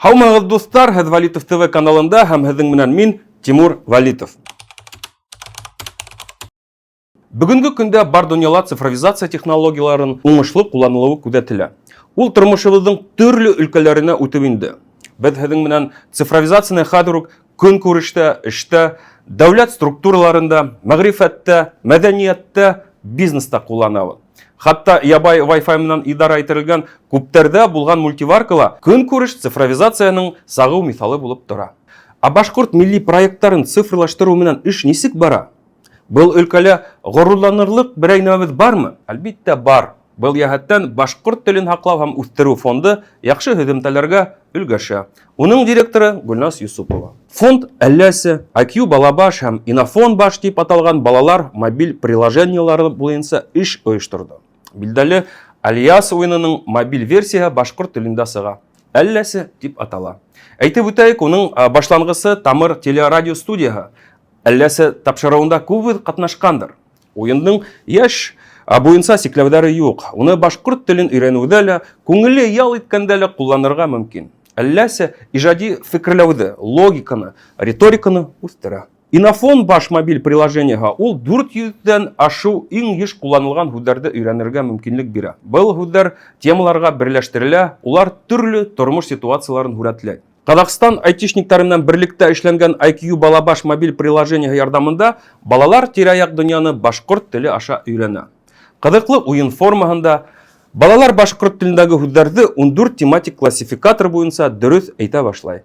Һаумыһығыҙ, дуҫтар! Һеҙ Валитов ТВ каналында һәм һеҙҙең менән мин, Тимур Валитов. Бөгөнгө көндә бар донъяла цифровизация технологияларын уңышлы ҡулланылыуы күҙәтелә. Ул тормошобоҙҙоң төрлө өлкәләренә үтеп инде. Беҙ һеҙҙең менән цифровизацияны хәҙер үк көнкүрештә, эштә, дәүләт структураларында, мәгърифәттә, мәдәниәттә, бизнеста кулланабыҙ. Хатта ябай Wi-Fi менән идара ителгән күптәрдә булган мультиваркала көнкүреш цифровизациянең сағыу миҫалы булып тора. Ә башкорт милли проектларын цифрлаштырыу менән эш нисек бара? Был өлкәлә горурланырлык берәй нәмәбеҙ бармы? Әлбиттә, бар. Был йәһәттән Башкорт телен һаҡлау һәм үҫтереү фонды яҡшы һөҙөмтәләргә өлгәшә. Уның директоры Гөлназ Юсупова. Фонд Әлләсе, IQ Балабаш һәм Инофон Баш дип аталган балалар мобиль приложениелары буенча эш оештырды. Билдәле, Альяс уенының мобиль версияһы башкорт телендә сыга. Әлләсе дип атала. Әйтеп үтәйек, уның башлангысы Тамыр телерадио студияһы. Әлләсе тапшырыуында күбебеҙ ҡатнашҡандыр. Уйындың яшь буйынса сикләүҙәре юҡ. Уны башҡорт телен өйрәнеүҙә лә, күңелле ял иткәндә лә ҡулланырға мөмкин. Әлләсе ижади фекерләүҙе, логиканы, риториканы үҫтерә. Инофон баш мобиль приложениеһы ул 400 дән ашыу иң еш кулланылган һүҙҙәрҙе өйрәнергә мөмкинлек бирә. Был һүҙҙәр темаларға берләштерелә, улар төрлө тормош ситуацияларын һүрәтләй. Казахстан айтишниктары менән берлектә эшләнгән IQ Балабаш мобиль приложениеһы ярҙамында балалар тирә-яҡ донъяны башҡорт теле аша өйрәнә. Ҡыҙыҡлы уйын формаһында балалар башҡорт телендәге һүҙҙәрҙе 14 тематик классификатор буйынса дөрөҫ әйтә башлай.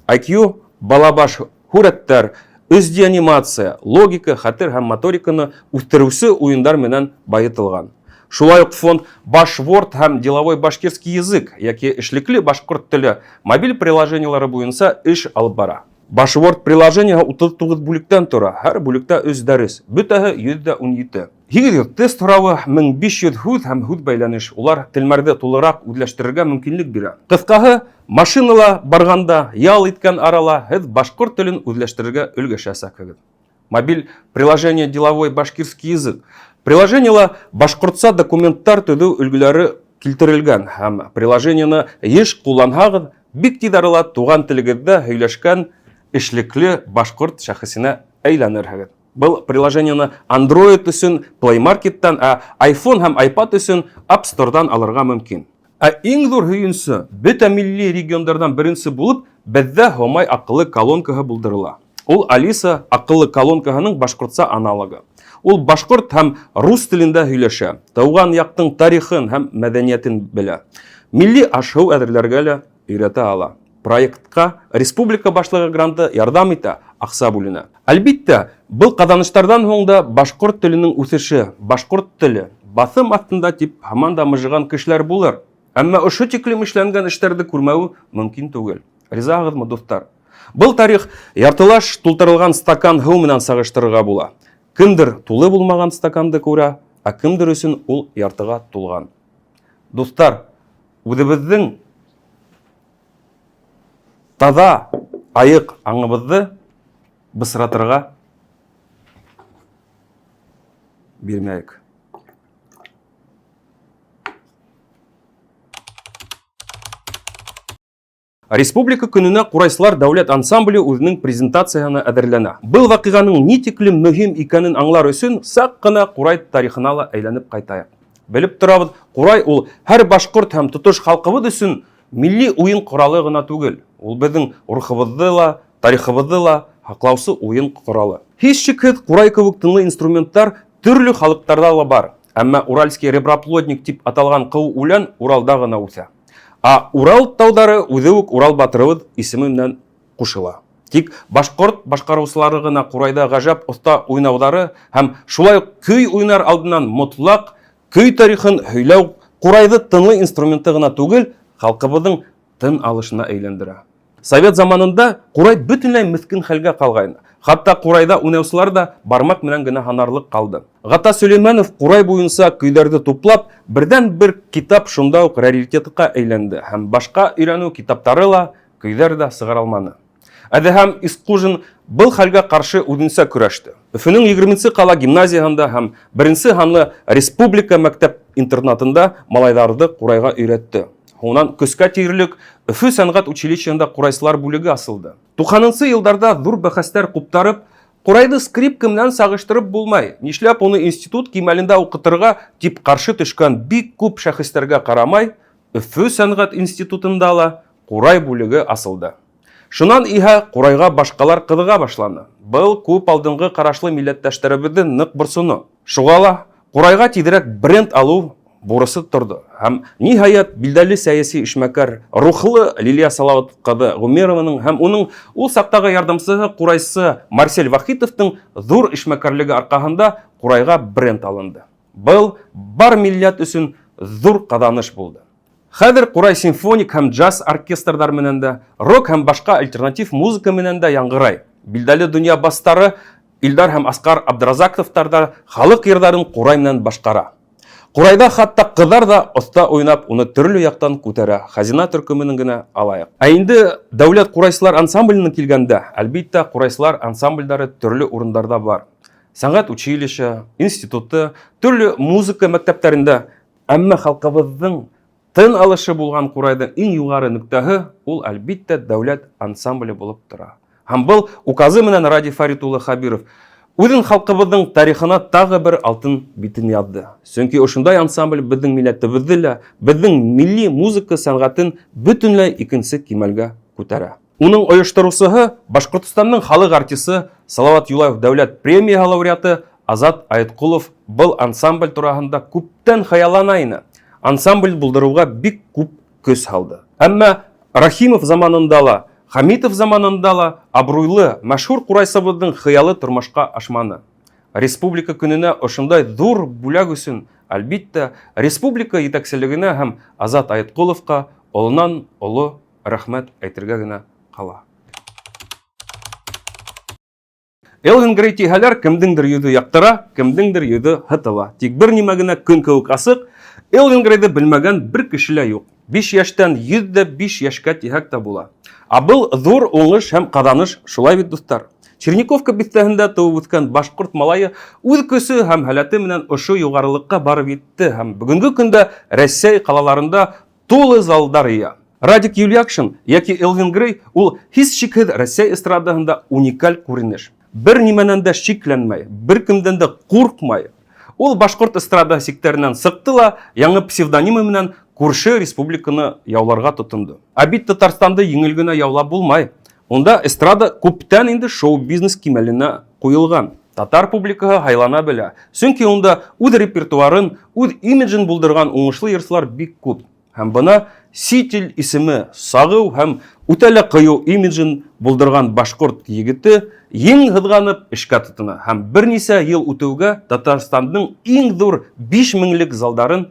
IQ Балабаш һүрәттәр, 3D анимация, логика, хәтер һәм моториканы үҫтереүсе уйындар менән байытылған. Шулай ук фонд Башворд һәм Деловой башкирский язык яки эшлекле башкорт теле мобиль приложениелары буенча эш алып бара. Башворд приложениеһы 39 бүлектән тора, һәр бүлектә өч дәрес, бөтәһе 117. 800 тест һорауы, 1500 һүҙ һәм һүҙ бәйләнеш, улар телмәрҙе тулыраҡ үҙләштерергә мөмкинлек бирә. Ҡыҫҡаһы, машинала барғанда, ял иткән арала һеҙ башҡорт телен үҙләштерергә өлгәшәсәкһегеҙ. Мобиль приложение Деловой башкирский язык. Приложениела башҡортса документтар төҙөү өлгөләре килтерелгән һәм приложениены еш ҡулланһағыҙ, бик тиҙ арала туған телегеҙҙә һөйләшкән эшлекле башҡорт шәхесенә әйләнерһегеҙ. Был приложениены Android өсөн Play Market-тан, ә iPhone һәм iPad өсөн App Store-дан алырға мөмкин. Ә иң ҙур һөйөнсө, бөтә милли региондарҙан беренсе булып, беҙҙә Һомай аҡыллы колонкаһы булдырыла. Ул Алиса аҡыллы колонкаһының башҡортса аналогы. Ул башҡорт һәм рус телендә һөйләшә, тыуған яҡтың тарихын һәм мәҙәниәтен белә. Милли аш-һыу әҙерләргә лә өйрәтә ала. Проектка республика башлыгы гранты ярҙам итә, аҡса бүленә. Әлбиттә, был ҡаҙаныштарҙан һуң да башҡорт теленең үҫеше, башҡорт теле баҫым аҫтында тип һаман да мыжыған кешеләр булыр. Әммә ошо тиклем эшләнгән эштәрҙе күрмәүе мөмкин түгел. Ризаһығыҙмы, дуҫтар? Был тарих яртылаш тултырылған стакан һыу менән сағыштырырға була. Кемдер тулы булмаған стаканды күрә, ә кемдер өсөн ул яртыға тулған. Дуҫтар, үҙебеҙҙең таҙа, айыҡ аңыбыҙҙы бысратырға бирмәйек. Республика көненә Курайсылар дәүләт ансамбле үзенең презентацияһына әҙерләнә. Был ваҡиғаның ни тиклем мөһим икәнен аңлар өсөн саҡ ҡына Курай тарихына ла әйләнеп ҡайтайыҡ. Белеп торабыҙ, Курай ул һәр башҡорт һәм тотош халҡыбыҙ өсөн милли уйын ҡоралы ғына түгел, ул беҙҙең рухыбыҙҙы ла, тарихыбыҙҙы ла һаҡлаусы уйын ҡоралы. Һис шикһеҙ, курай кеүек тынлы инструменттар төрлө халыҡтарҙа ла бар, әммә уральский реброплодник тип аталған ҡыу үлән Уралда ғына үҫә. Ә Урал тауҙары үҙе үк Урал батырыбыҙ исеме менән ҡушыла. Тик башҡорт башҡарыусылары ғына ҡурайҙа ғәжәп оҫта уйнауҙары һәм шулай уҡ көй уйнар алдынан мотлаҡ көй тарихын һөйләү ҡурайҙы тынлы инструменты ғына түгел, халҡыбыҙҙың тын алышына әйләндерә. Совет заманында курай бөтенләй меҫкен хәлгә ҡалғайны. Хатта курайда уйнаусылар да бармаҡ менән генә һанарлыҡ ҡалды. Гата Сөләймәнов курай буйынса көйҙәрҙе туплап, берҙән-бер китап шунда уҡ раритетҡа әйләнде һәм башҡа өйрәнеү китаптары ла, көйҙәр ҙә сығара алманы. Әдеһәм Искужин был хәлгә ҡаршы үҙенсә көрәште. Өфөнөң егерменсе ҡала гимназияһында һәм беренсе һанлы республика мәктәп-интернатында малайҙарҙы ҡурайға өйрәтте. Һуңынан көскә тиерлек Өфө сәнгать училищеһында ҡурайсылар бүлеге асылды. Туҡһанынсы йылдарҙа ҙур бәхәстәр ҡуптарып, ҡурайҙы скрипка менән сағыштырып булмай, нишләп уны институт кимәлендә уҡытырға, тип ҡаршы төшкән бик күп шәхестәргә ҡарамай, Өфө сәнгать институтында ла ҡурай бүлеге асылды. Шунан иһә ҡурайға башҡалар ҡыҙыға башланы. Был күп алдынғы ҡарашлы милләттәштәребеҙҙе ныҡ борсоно. Шуға ла ҡурайға тиҙерәк бренд алыу бурысы торҙо. Һәм, ниһайәт, билдәле сәйәси эшмәкәр, рухлы Лилия Салауат ҡыҙы Ғүмерованың һәм уның ул саҡтағы ярҙамсыһы ҡурайсы Марсель Вахитовтың ҙур эшмәкәрлеге арҡаһында ҡурайға бренд алынды. Был бар милләт өсөн ҙур ҡаҙаныш булды. Хәҙер ҡурай симфоник һәм джаз оркестрҙар менән дә, рок һәм башҡа альтернатив музыка менән дә яңғырай. Билдәле донъя бастары Илдар һәм Асҡар Абдразаковтар да халыҡ йырҙарын ҡурай менән башҡара. Ҡурайҙа хатта ҡыҙҙар ҙа оҫта уйнап, уны төрлө яҡтан күтәрә. Хазина төркөмөнөң генә алайыҡ. Ә инде дәүләт ҡурайсылар ансамбленә килгәндә, әлбиттә, ҡурайсылар ансамблдәре төрлө урындарҙа бар. Сәнғәт училище, институты, төрлө музыка мәктәптәрендә. Әммә халҡыбыҙҙың тын алышы булған ҡурайҙың иң юғары нөктәһе ул, әлбиттә, дәүләт ансамбле булып тора. Һәм был указы менән Радий Фәрит улы Хәбиров үҙен халҡыбыҙҙың тарихына тағы бер алтын битен яҙҙы. Сөнки ошондай ансамбль беҙҙең милләтебеҙҙе лә, беҙҙең милли музыка сәнғәтен бөтөнләй икенсе кимәлгә күтәрә. Уның ойоштороусыһы Башҡортостандың халыҡ артисы Салават Юлаев дәүләт премияһы лауреаты Азат Айытҡолов был ансамбль тураһында күптән хыяллана ине. Ансамбль булдырыуға бик күп көс һалды. Әммә Рахимов заманында ла, Хамитов заманында ла абруйлы, мәшһүр ҡурайсыбыҙҙың хыялы тормошҡа ашманы. Республика көнөнә ошондай ҙур бүләк өсөн, әлбиттә, республика етәкселегенә һәм Азат Айытҡоловҡа олонан оло рәхмәт әйтергә генә ҡала. Элвин Грей тиһәләр, кемдеңдер йөҙө яҡтыра, кемдеңдер йөҙө һытыла. Тик бер нимә генә көн кеүек асыҡ, Элвин Грейҙы белмәгән бер кеше лә юҡ. 5 йәштән 105 йәшкә тиһәк тә була. Ә был ҙур уңыш һәм ҡаҙаныш, шулай бит, дуҫтар? Черниковка биҫтәһендә тыуып үҫкән башҡорт малайы үҙ көсө һәм һәләте менән ошо юғарылыҡҡа барып етте һәм бөгөнгө көндә Рәсәй ҡалаларында тулы залдар йыя. Радик Юльякшин йәки Элвин Грей ул һис шикһеҙ Рәсәй эстрадаһында уникаль күренеш. Бер нимәнән дә шикләнмәй, бер кемдән дә ҡурҡмай. Ул башҡорт эстрадаһы сиктәренән сыҡты ла яңы псевдонимы менән күрше республиканы яуларға тотондо. Ә бит Татарстанды еңел генә яулап булмай. Унда эстрада күптән инде шоу-бизнес кимәленә ҡуйылған. Татар публикаһы һайлана белә. Сөнки унда үҙ репертуарын, үҙ имиджын булдырған уңышлы йырсылар бик күп. Һәм бына Ситель исеме сағыу һәм үтә лә ҡыйыу имиджын булдырған башҡорт егете ең һыҙғанып эшкә тотона һәм бер нисә йыл үтеүгә Татарстандың иң ҙур 5 меңлек залдарын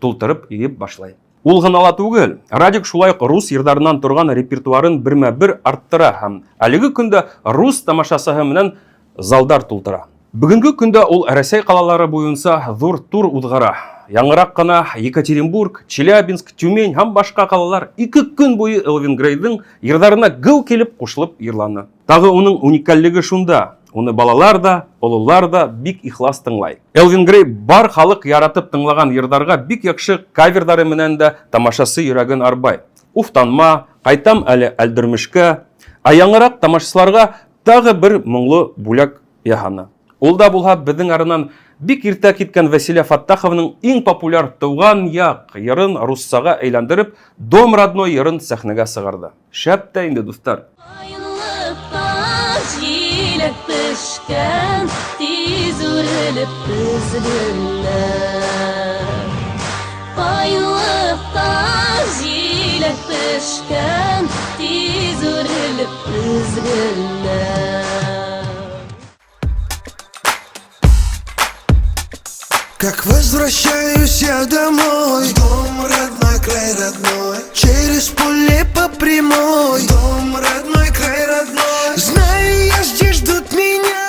тултырып йыйып башлай. Ул ғына ла түгел, Радик шулай уҡ рус йырҙарынан торған репертуарын бермә-бер арттыра һәм әлеге көндә рус тамашасыһы менән залдар тултыра. Бөгөнгө көндә ул Рәсәй ҡалалары буйынса ҙур тур уҙғара. Яңыраҡ ҡына Екатеринбург, Челябинск, Тюмень һәм башҡа ҡалалар 2 көн буйы Элвин Грейҙың йырҙарына геү килеп ҡушылып йырланы. Тағы уның уникаллеге шунда, уны балалар да, ололар да бик ихлас тыңлай. Элвин Грей бар халыҡ яратып тыңлаған йырҙарға бик яҡшы каверҙары менән дә тамашасы йөрәген арбай. Уфтанма, Ҡайтам әле Әлдермешкә. Ә яңыраҡ тамашасыларға тағы бер моңло бүләк яһаны. Ул да булһа беҙҙең аранан бик иртә киткән Вәсилә Фаттахованың иң популяр Тыуған яҡ йырын руссаға әйләндереп, Дом родной йырын сәхнәгә сығарҙы. Шәп тә инде, дуҫтар. Каенлыкта җиләк пешкән, тиз үрелеп өзелерләр. Каенлыкта җиләк пешкән, тиз үрелеп өзелерләр. Как возвращаюсь я домой, в дом родной, край родной, через поле по прямой, в дом родной, край родной. Знаю я, здесь ждут меня.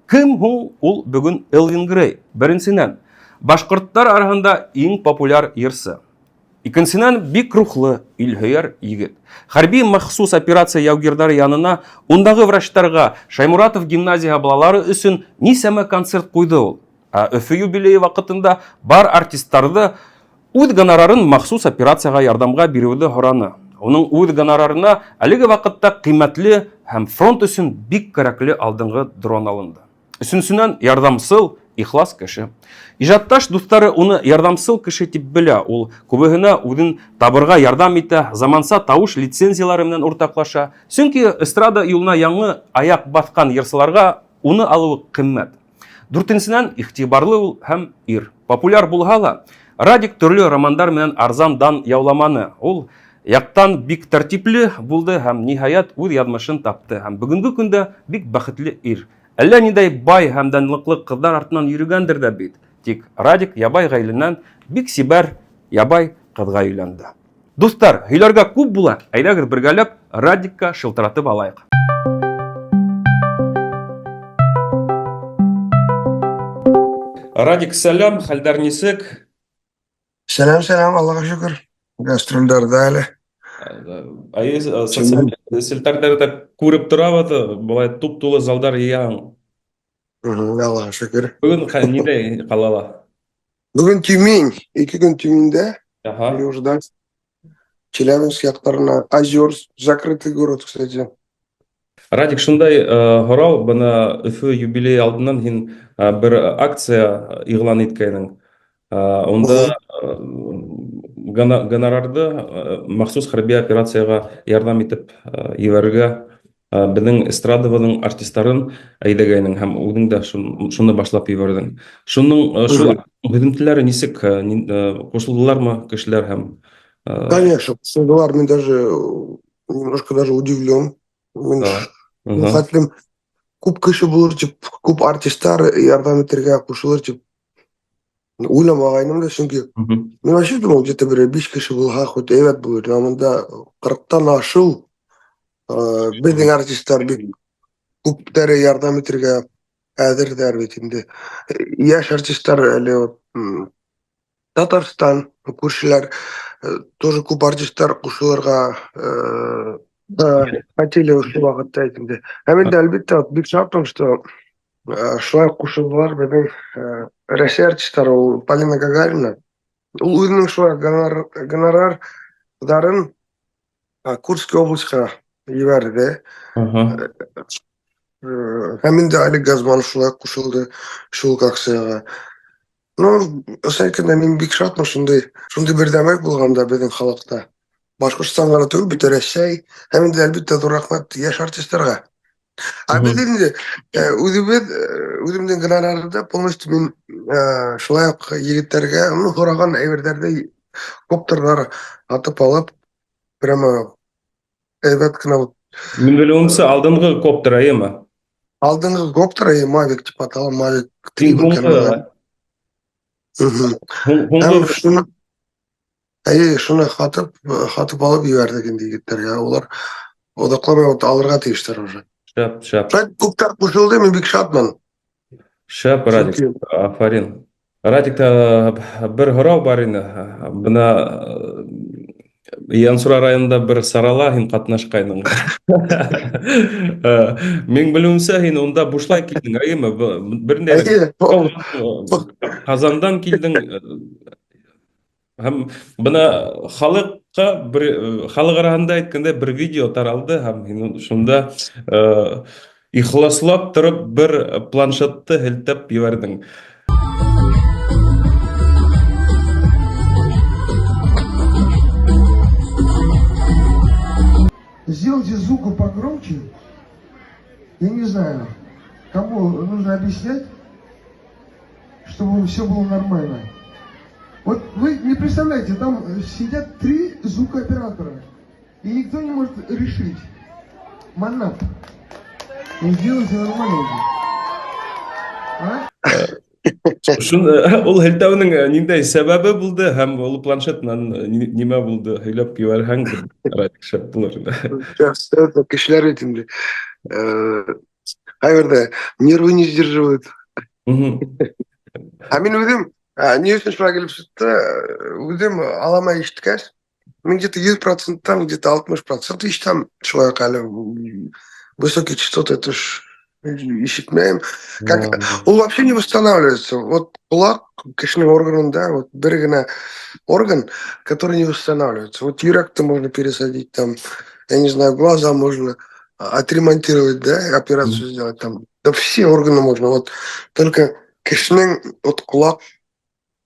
Кем һуң ул бөгөн Элвин Грей? Беренсенән, башҡорттар араһында иң популяр йырсы. Икенсенән, бик рухлы, илһөйәр егет. Хәрби махсус операция яугирҙары янына, ундағы врачтарға, Шаймуратов гимназияһы балалары өсөн нисәмә концерт ҡуйҙы ул. Ә Өфө юбилейы ваҡытында бар артисттарҙы Үҙ гонорарын махсус операцияға ярҙамға биреүҙе һораны. Уның үҙ гонорарына әлеге ваҡытта ҡиммәтле һәм фронт өсөн бик кәрәкле алдынғы дрон алынды. Өсөнсөнән, ярҙамсыл, ихлас кеше. Ижадташ дуҫтары уны ярҙамсыл кеше тип белә. Ул күбеһенә үҙен табырға ярҙам итә, заманса тауыш лицензиялары менән уртаҡлаша. Сөнки эстрада юлына яңы аяҡ баҫҡан йырсыларға уны алыуы ҡиммәт. Дүртенсенән, иғтибарлы ул һәм ир. Популяр булһа ла, Радик төрлө романдар менән арзан дан яуламаны. Ул яҡтан бик тәртипле булды һәм ниһаять үҙ яҙмышын тапты һәм бөгөнгө көндә бик бәхетле ир. Әллә ниндәй бай һәм данлыҡлы ҡыҙҙар артынан йөрөгәндер ҙә бит. Тик Радик ябай ғаиләнән бик сибәр ябай ҡыҙға өйләнде. Дуҫтар, һөйләргә күп була, әйҙәгеҙ бергәләп Радикка шылтыратып алайыҡ. Радик, сәләм, хәлдәр нисек? Сәләм, сәләм, Аллаға шөкөр. Гастрольдәрҙә әле. Әйе, социаль селтәрҙәрҙә күреп торабыҙ, былай туп-тулы залдар йыяһың. Аллаға шөкөр. Бөгөн ниндәй ҡалала? Бөгөн Тюмень, 2 көн Тюменьдә. Южда. Челябинск яҡтарына, Озерск, закрытый город, кстати. Радик, шундай һорау, бына Өфө юбилей алдынан һин бер акция иғлан иткәйнең. Унда гонорарҙы махсус хәрби операцияға ярҙам итеп ебәрергә беҙҙең эстрадабыҙҙың артистарын әйҙәгәйнең һәм үҙең дә шуны башлап ебәрҙең. Шуның шул һөҙөмтәләре нисек, ҡушылдылармы кешеләр һәм? Конечно, ҡушылдылар, мин даже немножко даже удивлен. Мин хәтлем күп кеше булыр тип, күп артисттар ярҙам итергә ҡушылыр тип уйламағайным да, сөнки мин вообще думал, где-то бер 5 кеше булһа, хоть әйбәт булыр. Ә монда 40-тан ашыу беҙҙең артисттар бик күптәре ярҙам итергә әҙерҙәр бит инде. Йәш артисттар әле вот, Татарстан, күршеләр, тоже күп артисттар ҡушылырға хотели ошо ваҡытта инде. Һәм инде, әлбиттә, бик шатмын, что шулай ҡушылдылар беҙҙең Рәсәй артисттары, ул Полина Гагарина. Ул үҙенең шулай гонорарҙарын Курский областьҡа ебәрҙе. Һәм инде Олег Газманов шулай ҡушылды шул уҡ акцияға. Ну, ысын әйткәндә, мин бик шатмын, шундай берҙәмлек булғанда беҙҙең халыҡта. Башҡортостан ғына түгел, бөтә Рәсәй. Һәм инде, әлбиттә, ҙур рәхмәт йәш артисттарға. Ә беҙ инде үҙебеҙ, үҙемдең гонорарымда полностью мин шулай уҡ егеттәргә, ну, һораған әйберҙәрҙе коптерҙар һатып алып, прямо әйбәт кенә вот. Мин белеүемсә, алдынғы коптер, әйеме? Алдынғы коптер, әйе, Mavic тип атала, Mavic 3 Һуңғы. Һәм шуны, әйе, шуны һатып алып ебәрҙек инде егеттәргә. Улар оҙаҡламай вот алырға тейештәр уже. Шәп, шәп. Шулай күптәр ҡушылды, мин бик шатмын. Шәп, Радик, афарин. Радик, бер һорау бар ине. Бына Янсура районында бер сарала һин ҡатнашҡайның. Мин белеүемсә, һин унда бушлай килдең, әйеме? Бер ниндәй Ҡазандан килдең. Һәм бына халыҡҡа бер, халыҡ араһында әйткәндә бер видео таралды, һәм һин шунда ихласлап тороп бер планшетты һелтәп ебәрҙең. Сделайте звуку погромче. Я не знаю, кому нужно объяснять, чтобы все было нормально. Вот вы не представляете, там сидят 3 звукооператора, и никто не может решить. Манап, ну сделайте нормально. А? Шун, ул һелтәүнең ниндәй сәбәбе булды һәм ул планшет менән нимә булды, һөйләп ебәрһәң, Радик, шәп булыр ине. Это кешеләр бит инде. Ҡайберҙә нервы не сдерживают. Ә мин үҙем, ни өсөн шулай килеп сыҡты, үҙем алама ишеткәс, мин где-то йөҙ проценттан где-то алтмыш процент ишетәм шулай уҡ әле высокие частоты, это ж Ишетмәйем. Как ул вообще не восстанавливается. Вот колак кешенең органында вот бер генә орган, который не восстанавливается. Вот йөрәкте можно пересадить там, я не знаю, глаза можно отремонтировать, да, операцию сделать там. Да все органы можно. Вот только кешенең вот колак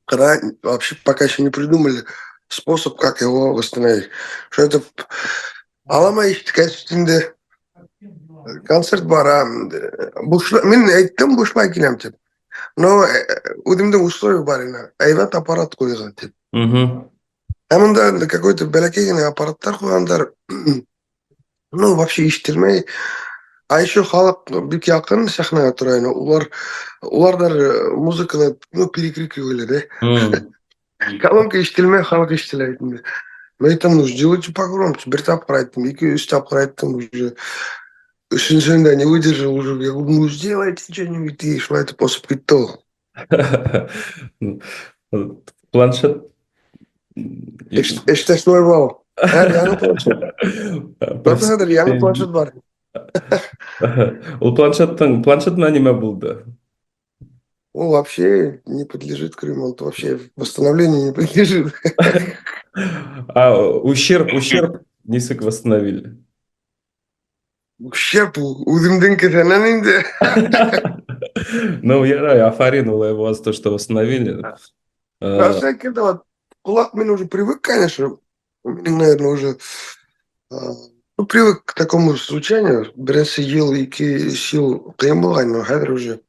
когда вообще пока еще не придумали способ, как его восстановить. Что это алама ишеткәс инде концерт бара. Бушлай, мин әйттем бушлай киләм дип. Но үҙемдең условие бар ине. Әйбәт аппарат ҡуйған дип. Ә монда инде какой-то бәләкәй генә аппараттар ҡуйғандар. Ну, вообще ишетелмәй. А еще халыҡ бик яҡын сәхнәгә тора ине. Улар музыканы, ну, перекрикивали, да. Колонка ишетелмәй, халыҡ ишетелә инде. Мин әйтәм, ну, сделайте погромче. Бер тапҡыр әйттем, ике, өс тапҡыр әйттем уже. Өсөнсөһөндә не выдержал уже. Я говорю, ну, сделайте что-нибудь. И шулай итеп осоп китте ул. Планшет. Эштә шулай була. Хәҙер яңы планшет. Хәҙер яңы планшет бар. Ул планшеттың планшет менән нимә булды? Ул вообще не подлежит к ремонту, вообще восстановлению не подлежит. А ущерб нисек восстановили? Ущерб үҙемдең кеҫәнән инде. Ну, ярай, афарин, улай булғас, то, что восстановили. Әйтәм вот, ҡолаҡ мин уже привык, конечно. Минең, наверное, уже ну, привык к такому звучанию. Беренсе йыл, ике йыл ҡыйын булған, но хәҙер уже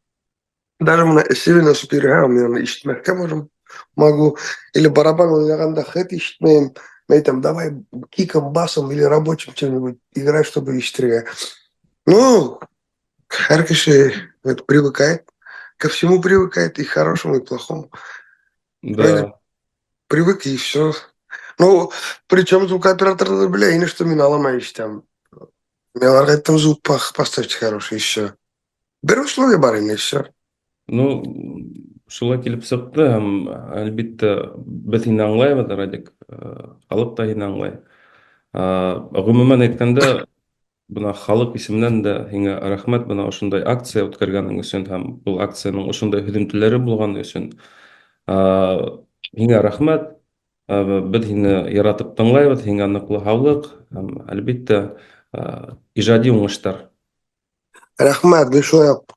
даже бына севина суперға мин уны ишетмәҫкә можем, могу. Или барабан уйнағанда хет ишетмәйем. Мин әйтәм, давай киком, басом или рабочим чем-нибудь играй, чтобы ишетергә. Ну, һәр кеше вот привыкает. Ко всему привыкает, и к хорошему, и к плохому. Привык, и все. Ну, причем звукооператор белә ине, что мин аламай ишетәм. Мин уларға әйттем, звук поставьте хороший, еще. Бер условие бар ине, все. Ну, шулай килеп сыҡты һәм әлбиттә беҙ һине аңлайбыҙ, Радик, халыҡ та һине аңлай. Ғөмүмән әйткәндә, бына халыҡ исеменән дә һиңә рәхмәт бына ошондай акция үткәргәнең өсөн һәм был акцияның ошондай һөҙөмтәләре булғаны өсөн. Һиңә рәхмәт. Беҙ һине яратып тыңлайбыҙ, һиңә ныҡлы һаулыҡ һәм әлбиттә ижади уңыштар. Рәхмәт, мин шулай уҡ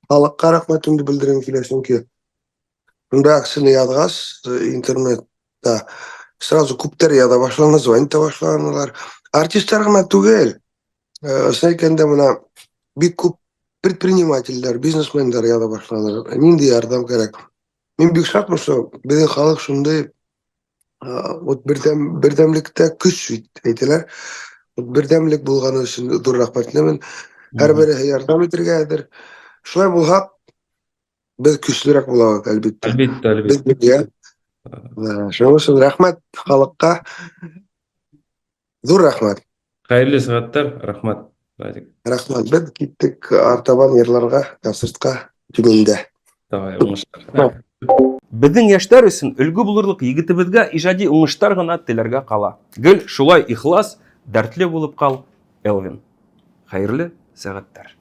халыҡҡа рәхмәтемде белдергем килә, сөнки бындай акцияны яҙғас интернетта сразу күптәр яҙа башланы, звонить итә башланылар. Артисттар ғына түгел, ысын әйткәндә бына бик күп предпринимательдәр, бизнесмендар яҙа башланы. Ниндәй ярҙам кәрәк? Мин бик шатмын, что беҙҙең халыҡ шундай вот берҙәм, берҙәмлектә көс бит әйтәләр. Вот берҙәмлек булғаны өсөн ҙур рәхмәтлемен. Һәр береһе ярҙам итергә әҙер. Шулай булһаҡ, беҙ көслөрәк булабыҙ, әлбиттә. Әлбиттә, әлбиттә. Беҙ бергә. Да, шуның өсөн рәхмәт халыҡҡа. Ҙур рәхмәт. Хәйерле сәғәттәр, рәхмәт, Радик. Рәхмәт. Беҙ киттек артабан йырларға, концертҡа Төмәндә. Давай, уңыштар. Беҙҙең йәштәр өсөн өлгө булырлыҡ егетебеҙгә ижади уңыштар ғына теләргә ҡала. Гел шулай ихлас, дәртле булып ҡал, Элвин. Хәйерле сәғәттәр.